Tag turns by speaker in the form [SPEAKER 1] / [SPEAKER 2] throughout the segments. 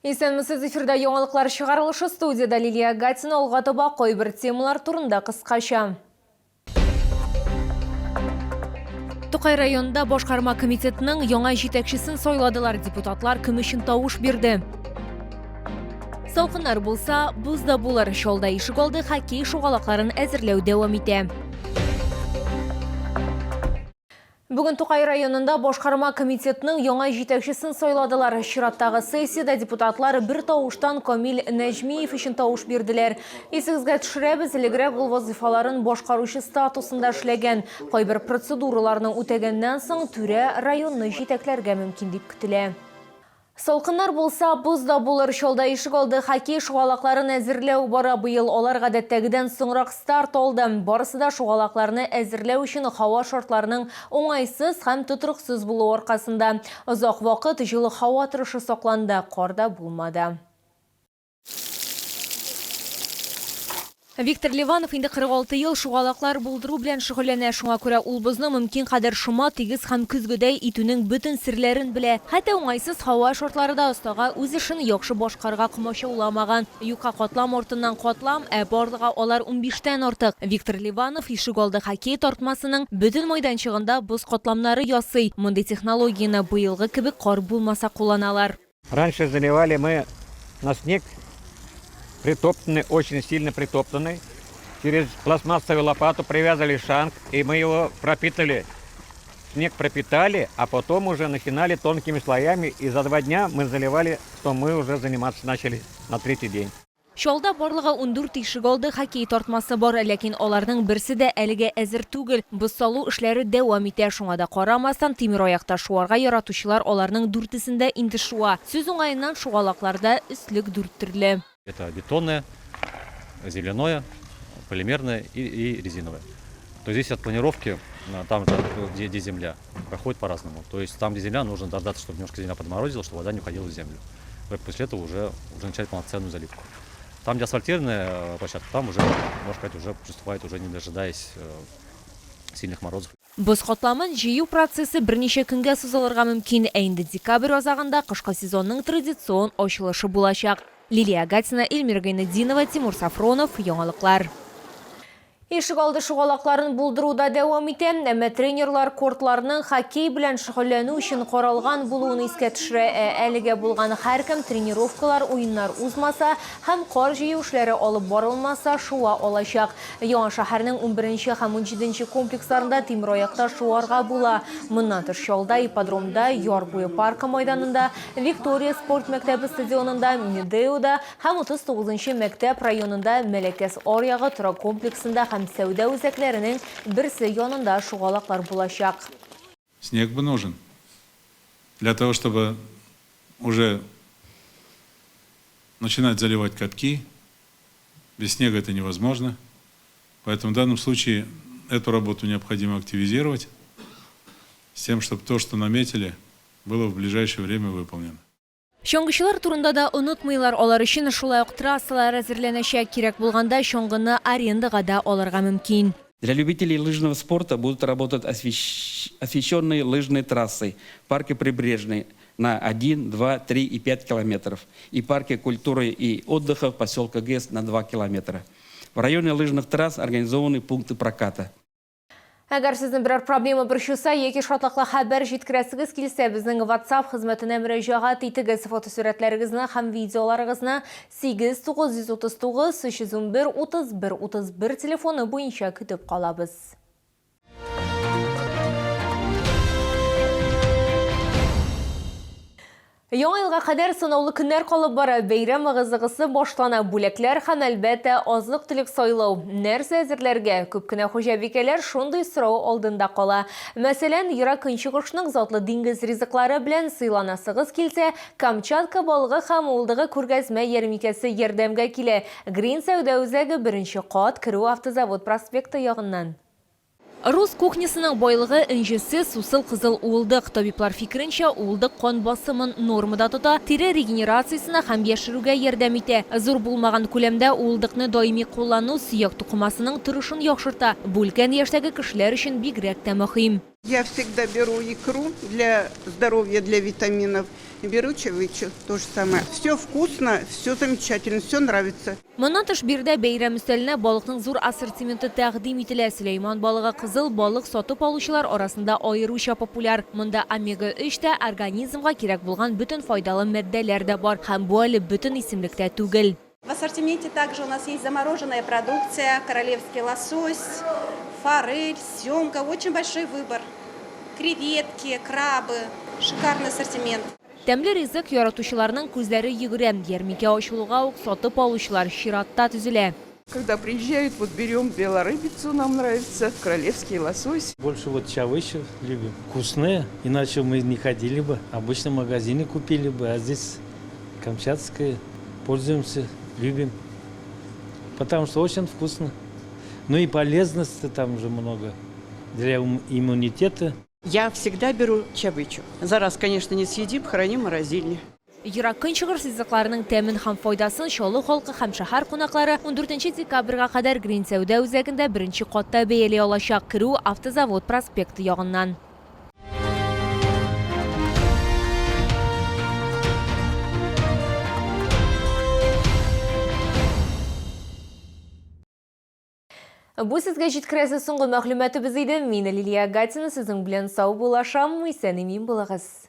[SPEAKER 1] Исәнмесез, эфирда яңалыклар чыгарылышы студиядә Лилия Гатина алга таба кайбер темалар турында кыскача. Тукай районында башкарма комитетның яңа җитәкчесен сайладылар. Депутатлар кем өчен тавыш бирде? Салкыннар булса, боз да булыр. Чалда ишек алды хоккей шугалакларын әзерләү дәвам итә. Бүген Тукай районында башкарма комитетның яңа җитәкчесен сайладылар. Чираттагы сессиядә депутатлар бер тавыштан Камил Нәҗмиев өчен тавыш бирделәр. Исегезгә төшерәбез, элегрәк ул вазыйфаларын башкаручы статусында эшләгән. Кайбер процедураларны үтәгәннән соң, түрә районны җитәкләргә мөмкин дип көтелә. Салкыннар булса, боз да булыр. Чалда ишегалды хоккей шугалакларын әзерләү бара. Быел алар гадәттәгедән соңрак старт алды. Барысы да шугалакларны әзерләү өчен һава шартларының уңайсыз һәм тотрыксыз булуы аркасында. Озак вакыт җылы һава торышы сакланды, кар да булмады. Виктор Ливанов инде 46 ел шугалаклар булдыру белән шөгыльләнә, шуңа күрә ул бозны мөмкин кадәр шома, тигез һәм көзгедәй итүнең бөтен серләрен белә. Хәтта уңайсыз һава шартлары да остага үз эшен яхшы башкарырга комачауламаган. Юка катлам артыннан катлам, ә барлыгы алар унбиштән артык. Виктор Ливанов ишегалды хоккей тартмасының бөтен майданчыгында боз катламнары ясый. Мондый технологияне быелгы кебек кар булмаса кулланалар.
[SPEAKER 2] Раньше заливали мы на снег, притоптанный, очень сильно притоптанный. Через пластмассовую лопату привязали шанг, и мы его пропитали. Снег пропитали, а потом уже начинали тонкими слоями, и за два дня мы заливали, что мы уже заниматься начали на третий день.
[SPEAKER 1] Чалда барлыгы ундүрт ишегалды хоккей тартмасы бар, ләкин аларның берсе дә әлегә әзер түгел. Боз салу эшләре дәвам итә, шуңа да карамастан, тимераякта шуарга яратучылар аларның дүртесендә инде шуа. Сүз уңаеннан, шугалакларда өслек дүрт төрле.
[SPEAKER 3] Это бетонное, земляное, полимерное и, и резиновое. То есть здесь от планировки, там, где, где земля, проходит по-разному. То есть там, где земля, нужно дождаться, чтобы немножко земля подморозила, чтобы вода не уходила в землю. После этого уже, уже начать полноценную заливку. Там, где асфальтированная площадка, там уже, можно сказать, уже приступает, уже не дожидаясь сильных морозов.
[SPEAKER 1] Боз катламын җыю процессы берничә көнгә сузылырга мөмкин, ә инде декабрь азагында кышкы сезонның традицион ачылышы булачак. Лилия Гатина, Эльмира Гайнетдинова, Тимур Сафронов, Яңалыклар. Ишегалды шугалакларын булдыру да дәвам итә, әмма тренерлар кортларның хоккей белән шөгыльләнү өчен каралган булуын искә төшерә. Ә әлегә булган һәркем тренировкалар, уеннар узмаса һәм кар җыю эшләре алып барылмаса, шуа алачак. Яңа шәһәрнең унберенче һәм унҗиденче комплексларында тимераякта шуарга була. Моннан тыш, Чалда ипподромда, Яр буе паркы майданында, Виктория спорт мәктәбе стадионында, Медеуда Һәм 39 нчы мәктәп районында Мәләкәс аръягы торак комплексында һәм сәүдә үзәкләренең берсе янында шугалаклар булачак.
[SPEAKER 4] Снег бы нужен для того, чтобы уже начинать заливать катки. Без снега это невозможно. Поэтому в данном случае эту работу необходимо активизировать с тем, чтобы то, что наметили, было в ближайшее время выполнено.
[SPEAKER 1] Чаңгычылар турында да онытмыйлар, алар өчен шулай ук трассалар әзерләнәчәк, кирәк булганда чаңгыны арендага да алырга мөмкин.
[SPEAKER 5] Для любителей лыжного спорта будут работать освещенные лыжные трассы в парке Прибрежный на 1, 2, 3 и 5 километров и парке культуры и отдыха в поселке ГЭС на 2 километра. В районе лыжных трасс организованы пункты проката.
[SPEAKER 1] Әгәр сезне берәр проблема борчыса яки шатлыклы хәбәр җиткерәсегез килсә, безнең WhatsApp хезмәтенә мөрәҗәгать итегез. Фотосурәтләрегезне һәм видеоларыгызны 8 939 311 31 31 телефоны буенча көтеп калабыз. Яңа елга кадәр санаулы көннәр калып бара, бәйрәм ыгы-зыгысы башлана, бүләкләр һәм, әлбәттә, азык-төлек сайлау. Нәрсә әзерләргә? Күп кенә хуҗабикәләр шундый сорау алдында кала. Мәсәлән, Ерак Көнчыгышның затлы диңгез ризыклары белән сыйланасыгыз килсә, Камчатка балыгы һәм уылдыгы күргәзмә ярмикәсе ярдәмгә килә. Грин сәүдә үзәге, беренче кат, керү Автозавод проспекты ягыннан. Рус кухнясының байлыгы, энҗесе, сусыл кызыл уылдык. Табиблар фикеренчә, уылдык кан басымын нормада тота, тире регенерациясенә һәм яшерүгә ярдәм итә. Зур булмаган күләмдә уылдыкны даими куллану сөяк тукымасының торышын яхшырта, бу өлкән яшьтәге кешеләр өчен бигрәк тә мөһим.
[SPEAKER 6] Я всегда беру икру для здоровья, для витаминов. Беру чавычу, то же самое. Все вкусно, все замечательно, все нравится.
[SPEAKER 1] Моннан тыш, биредә бәйрәм өстәленә балыкның зур ассортименты тәкъдим ителә. Сөләйман балыгы кызыл балык сатып алучылар арасында аеруча популяр. Монда омега-3 тә, организмга кирәк булган бөтен файдалы матдәләр дә бар. Һәм бу әле бөтен исемлектә түгел.
[SPEAKER 7] В ассортименте также у нас есть замороженная продукция, королевский лосось, форель, семга. Очень большой выбор. Креветки, крабы. Шикарный ассортимент.
[SPEAKER 1] Тәмле ризык яратучыларның күзләре йөгерә. Ярминкә ачылуга ук сатып алучылар чиратта төзелә.
[SPEAKER 8] Когда приезжают, вот берем белорыбицу, нам нравится, королевский лосось.
[SPEAKER 9] Больше вот чавычу любим. Вкусные, иначе мы не ходили бы. Обычно в магазине купили бы, а здесь камчатское. Пользуемся, любим. Потому что очень вкусно. Ну и полезности там же много. Для иммунитета.
[SPEAKER 10] Я всегда беру чавычу. За раз, конечно, не съедим, храним в морозильне.
[SPEAKER 1] Ерак Көнчыгыш ризыкларының тәмен һәм файдасын Чаллы халкы һәм шәһәр кунаклары 14 декабрьгә кадәр Грин сәүдә үзәгендә беренче катта бәяли алачак. Керү Автозавод проспекты ягыннан. Бу сезгә җиткерәсе соңгы мәгълүматыбыз иде. Мин Лилия Гатина сезнең белән саубуллашам. Исән-имин булыгыз.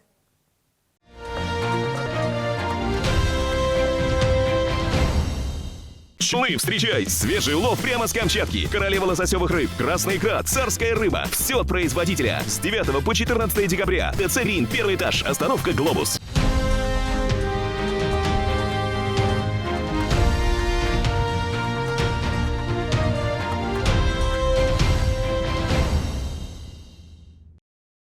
[SPEAKER 11] Шлы, встречай! Свежий улов прямо с Камчатки. Королева лососевых рыб, красная икра, царская рыба. Все от производителя. С 9 по 14 декабря. ТЦ «Рин», первый этаж, остановка «Глобус».